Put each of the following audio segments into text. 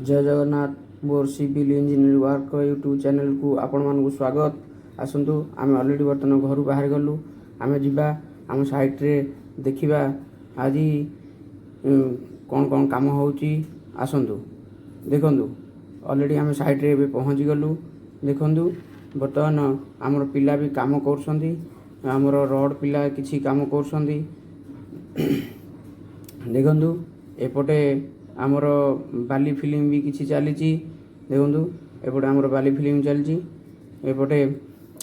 ଜୟ ଜଗନ୍ନାଥ। ମୋର civil engineer work YouTube ଚ୍ୟାନେଲକୁ ଆପଣମାନଙ୍କୁ ସ୍ୱାଗତ। ଆସନ୍ତୁ, ଆମେ ଅଲରେଡ଼ି ବର୍ତ୍ତମାନ ଘରୁ ବାହାରି ଗଲୁ। ଆମେ ଯିବା ଆମ ସାଇଟ୍ରେ, ଦେଖିବା ଆଜି କ'ଣ କ'ଣ କାମ ହେଉଛି। ଆସନ୍ତୁ, ଦେଖନ୍ତୁ, ଅଲରେଡ଼ି ଆମେ ସାଇଟ୍ରେ ଏବେ ପହଞ୍ଚିଗଲୁ। ଦେଖନ୍ତୁ, ବର୍ତ୍ତମାନ ଆମର ପିଲା ବି କାମ କରୁଛନ୍ତି। ଆମର ରଡ଼ ପିଲା କିଛି କାମ କରୁଛନ୍ତି। ଦେଖନ୍ତୁ, ଏପଟେ ଆମର ବାଲି ଫିଲିଂ ବି କିଛି ଚାଲିଛି। ଦେଖନ୍ତୁ, ଏପଟେ ଆମର ବାଲି ଫିଲିଂ ଚାଲିଛି। ଏପଟେ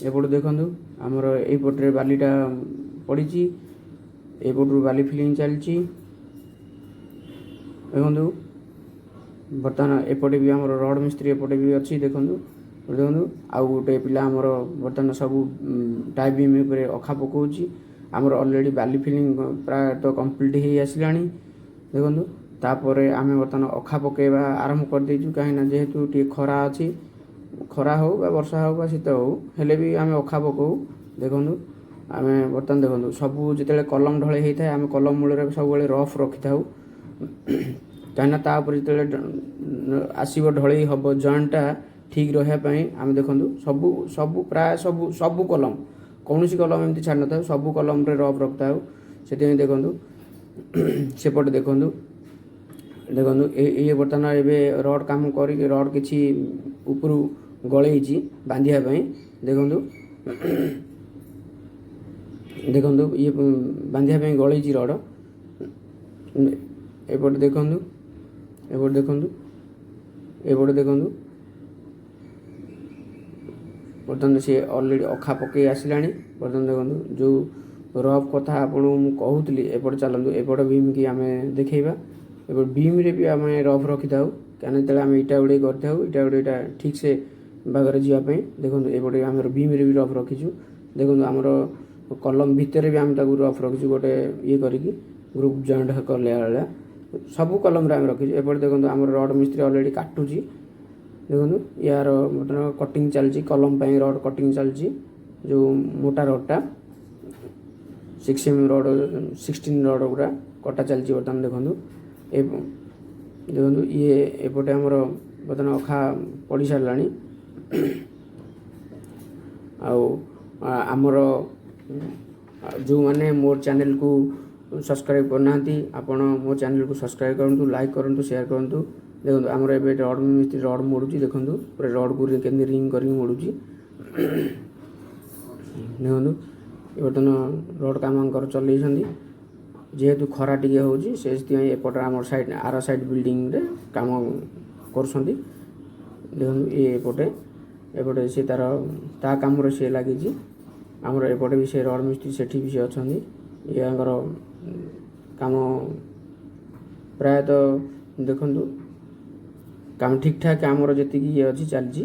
ଏପଟେ ଦେଖନ୍ତୁ, ଆମର ଏଇପଟରେ ବାଲିଟା ପଡ଼ିଛି। ଏପଟରୁ ବାଲି ଫିଲିଂ ଚାଲିଛି। ଦେଖନ୍ତୁ, ବର୍ତ୍ତମାନ ଏପଟେ ବି ଆମର ରଡ଼ ମିସ୍ତ୍ରୀ ଏପଟେ ବି ଅଛି। ଦେଖନ୍ତୁ, ଦେଖନ୍ତୁ, ଆଉ ଗୋଟେ ପିଲା ଆମର ବର୍ତ୍ତମାନ ସବୁ ଟାଇ ବିମ୍ ଉପରେ ଅଖା ପକାଉଛି। ଆମର ଅଲରେଡ଼ି ବାଲି ଫିଲିଂ ପ୍ରାୟତଃ କମ୍ପ୍ଲିଟ୍ ହେଇ ଆସିଲାଣି। ଦେଖନ୍ତୁ, ତାପରେ ଆମେ ବର୍ତ୍ତମାନ ଅଖା ପକାଇବା ଆରମ୍ଭ କରିଦେଇଛୁ, କାହିଁକିନା ଯେହେତୁ ଟିକେ ଖରା ଅଛି। ଖରା ହେଉ ବା ବର୍ଷା ହେଉ ବା ଶୀତ ହେଉ, ହେଲେ ବି ଆମେ ଅଖା ପକାଉ। ଦେଖନ୍ତୁ, ଆମେ ବର୍ତ୍ତମାନ ଦେଖନ୍ତୁ, ସବୁ ଯେତେବେଳେ କଲମ ଢଳେଇ ହେଇଥାଏ, ଆମେ କଲମ ମୂଳରେ ସବୁବେଳେ ରଫ୍ ରଖିଥାଉ, କାହିଁକିନା ତା ଉପରେ ଯେତେବେଳେ ଆସିବ, ଢଳେଇ ହେବ, ଜଏଣ୍ଟଟା ଠିକ୍ ରହିବା ପାଇଁ। ଆମେ ଦେଖନ୍ତୁ, ସବୁ ସବୁ ପ୍ରାୟ ସବୁ ସବୁ କଲମ, କୌଣସି କଲମ ଏମିତି ଛାଡ଼ି ନଥାଉ, ସବୁ କଲମରେ ରଫ୍ ରଖିଥାଉ ସେଥିପାଇଁ। ଦେଖନ୍ତୁ, ସେପଟେ ଦେଖନ୍ତୁ। ଦେଖନ୍ତୁ, ଇଏ ବର୍ତ୍ତମାନ ଏବେ ରଡ଼ କାମ କରିକି ରଡ଼ କିଛି ଉପରୁ ଗଳେଇଛି ବାନ୍ଧିବା ପାଇଁ। ଦେଖନ୍ତୁ, ଦେଖନ୍ତୁ, ଇଏ ବାନ୍ଧିବା ପାଇଁ ଗଳେଇଛି ରଡ଼। ଏପଟେ ଦେଖନ୍ତୁ, ଏପଟେ ଦେଖନ୍ତୁ, ଏପଟେ ଦେଖନ୍ତୁ। ବର୍ତ୍ତମାନ ସିଏ ଅଲରେଡ଼ି ଅଖା ପକେଇ ଆସିଲାଣି। ବର୍ତ୍ତମାନ ଦେଖନ୍ତୁ, ଯେଉଁ ରଫ୍ କଥା ଆପଣଙ୍କୁ ମୁଁ କହୁଥିଲି। ଏପଟେ ଚାଲନ୍ତୁ, ଏପଟ ବିମ୍କି ଆମେ ଦେଖେଇବା। ଏପଟେ ବିମ୍ରେ ବି ଆମେ ରଫ୍ ରଖିଥାଉ, କାହିଁକିନା ଯେତେବେଳେ ଆମେ ଇଟା ଉଡ଼େଇ କରିଥାଉ, ଇଟା ଉଡ଼େଇଟା ଠିକ୍ସେ ବାଗରେ ଯିବା ପାଇଁ। ଦେଖନ୍ତୁ, ଏପଟେ ଆମର ବିମ୍ରେ ବି ରଫ୍ ରଖିଛୁ। ଦେଖନ୍ତୁ, ଆମର କଲମ ଭିତରେ ବି ଆମେ ତାକୁ ରଫ୍ ରଖିଛୁ, ଗୋଟେ ଇଏ କରିକି ଗ୍ରୁପ୍ ଜଏଣ୍ଟ କଲା ଭଳିଆ ସବୁ କଲମରେ ଆମେ ରଖିଛୁ। ଏପଟେ ଦେଖନ୍ତୁ, ଆମର ରଡ଼ ମିସ୍ତ୍ରୀ ଅଲରେଡ଼ି କାଟୁଛି। ଦେଖନ୍ତୁ, ୟାର ବର୍ତ୍ତମାନ କଟିଂ ଚାଲିଛି। କଲମ ପାଇଁ ରଡ଼ କଟିଂ ଚାଲିଛି। ଯେଉଁ ମୋଟା ରଡ଼ଟା, 6 ଏମ୍ ରଡ଼, 16 ରଡ଼ ଗୁଡ଼ା କଟା ଚାଲିଛି ବର୍ତ୍ତମାନ। ଦେଖନ୍ତୁ, ଏ ଦେଖନ୍ତୁ, ଇଏ ଏପଟେ ଆମର ବର୍ତ୍ତମାନ ଅଖା ପଡ଼ି ସାରିଲାଣି। ଆଉ ଆମର ଯେଉଁମାନେ ମୋର ଚ୍ୟାନେଲକୁ ସବସ୍କ୍ରାଇବ୍ କରିନାହାନ୍ତି, ଆପଣ ମୋ ଚ୍ୟାନେଲକୁ ସବସ୍କ୍ରାଇବ୍ କରନ୍ତୁ, ଲାଇକ୍ କରନ୍ତୁ, ସେୟାର କରନ୍ତୁ। ଦେଖନ୍ତୁ, ଆମର ଏବେ ରଡ଼ ମିସ୍ତ୍ରୀ ରଡ଼ ମୋଡ଼ୁଛି। ଦେଖନ୍ତୁ, ପୁରା ରଡ଼କୁ କେମିତି ରିଙ୍ଗ କରିକି ମୋଡ଼ୁଛି। ଦେଖନ୍ତୁ, ବର୍ତ୍ତମାନ ରଡ଼ କାମ ଆଙ୍କର ଚଲେଇଛନ୍ତି। ଯେହେତୁ ଖରା ଟିକେ ହେଉଛି, ସେଥିପାଇଁ ଏପଟ ଆମର ସାଇଡ଼୍, ଆର ସାଇଡ଼୍ ବିଲ୍ଡିଂରେ କାମ କରୁଛନ୍ତି। ଦେଖନ୍ତୁ, ଇଏ ଏପଟେ ଏପଟେ ସିଏ ତାର ତା କାମରେ ସିଏ ଲାଗିଛି। ଆମର ଏପଟେ ବି ସେ ରଡ଼ ମିସ୍ତ୍ରୀ ସେଠି ବି ସେ ଅଛନ୍ତି। ଇଏ କାମ ପ୍ରାୟତଃ ଦେଖନ୍ତୁ, କାମ ଠିକ୍ଠାକ୍ ଆମର ଯେତିକି ଇଏ ଅଛି ଚାଲିଛି।